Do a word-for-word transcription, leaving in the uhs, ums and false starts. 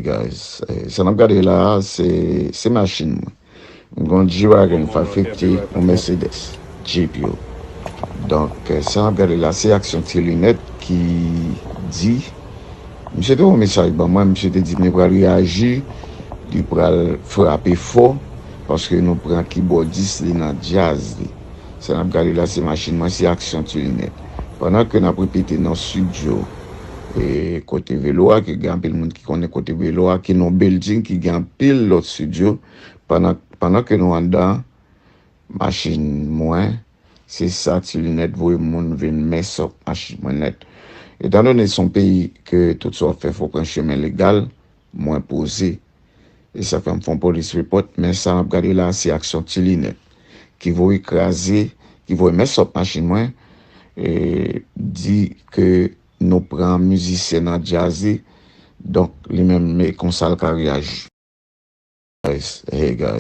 Guys, eh, sa n ap gade la, se, se machin mwen. M gen yon G-Wagon five fifty, yon Mercedes, Jeep yo. Donk, eh, sa n ap gade la, se Aksyon Ti Linèt ki di, misye te yon mesaj ban mwen, misye te di m li pral reyaji, li pral frape fò, paske nou pran kibòdis li nan djaz li. Sa n ap gade la, se machin mwen, se Aksyon Ti Linèt. Pandan ke n ap repete nan estidyo, e kote velo a, ke gen anpil moun ki konnen kote velo a, ki nan building, ki gen anpil lòt estidyo, pandan, pandan ke nou anndan, machin mwen, se sa Ti Linèt voye moun vin mess up machin mwen nèt. Etandone se yon peyi ke tout sa w ap fè fò w pran chemen legal, mwen poze. E sa fè m fè yon police report, men sa n ap gade la, se Aksyon Ti Linèt ki voye kraze, ki voye mess up machin mwen, e di ke nou pran mizisyen nan djaz li, donk li menm, e konsa l ka reyaji. Guys, hey guys.